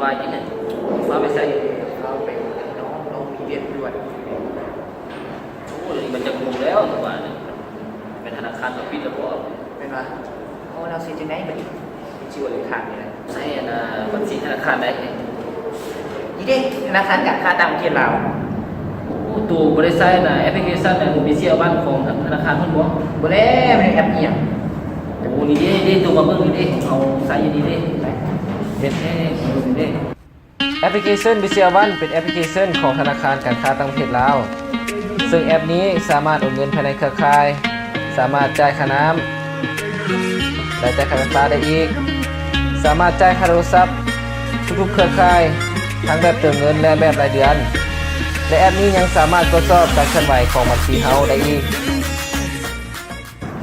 ວ່າອີ່ຫຍັງ? ພາໄປໃສ? ພາໄປເນາະ ນ້ອງມີວຽກດ່ວນ. ໂອ້ ດຽວນີ້ມັນຈັກໂມງແລ້ວ? ວ່າແມ່ນທະນາຄານເຂົາປິດແລ້ວບໍ່? ແມ່ນວ່າ? ໂອ້ ລາວຊິເຮັດຈັ່ງໃດບັດນີ້? ຊິວ່າເລີຍທາງນີ້ແຫຼະ. ໃຊ້ອັນນ່າ ບັນຊີທະນາຄານໃດ? ນີ້ເດ້ ທະນາຄານການຄ້າຕ່າງປະເທດລາວ. ໂອ້ ໂຕບໍ່ໄດ້ໃຊ້ອັນນ່າ ແອັບພລິເຄຊັນອັນ BCA One ຂອງທະນາຄານເພິ່ນບໍ່? ບໍ່ແລ້ວ ແມ່ນແອັບອີ່ຫຍັງ? ໂອ້ ນີ້ເດ້ ນີ້ເດ້ ໂຕມາເບິ່ງນີ້ເດ້ ເຮົາໃຊ້ຢູ່ນີ້ເດ້. ເຮັດແທ້ ເບິ່ງນີ້ເດ້. ແອັບພລິເຄຊັນ BCA One ເປັນແອັບພລິເຄຊັນຂອງທະນາຄານການຄ້າຕ່າງປະເທດລາວ, ເຊິ່ງແອັບນີ້ສາມາດໂອນເງິນພາຍໃນເຄືອຂ່າຍ, ສາມາດຈ່າຍຄ່ານ້ຳ ແລະ ຈ່າຍຄ່າໄຟຟ້າໄດ້ອີກ, ສາມາດຈ່າຍຄ່າໂທລະສັບທຸກໆເຄືອຂ່າຍ ທັງແບບເຕີມເງິນ ແລະ ແບບລາຍເດືອນ ແລະ ແອັບນີ້ຍັງສາມາດກວດສອບການເຄື່ອນໄຫວຂອງບັນຊີເຮົາໄດ້ອີກ.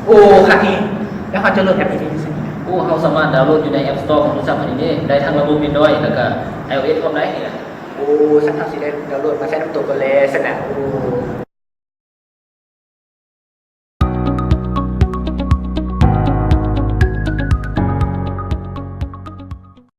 ໂອ້ ຄັກແຮງ. ແລ້ວເຮົາຈະໂຫຼດແອັບໄປໄດ້ຢູ່ໃສ? ໂອ້ ເຮົາສາມາດດາວໂຫຼດຢູ່ໃນ App Store ຂອງໂທລະສັບເຮົານີ້ເດ້ ໄດ້ທັງລະບົບ Android ແລ້ວກະ iOS ພ້ອມໄດ໋. ໂອ້ ຊັ້ນເຮົາຊິໄດ້ດາວໂຫຼດມາໃຊ້ນຳໂຕກ່ອນແລຊັ້ນນະ. ໂອ້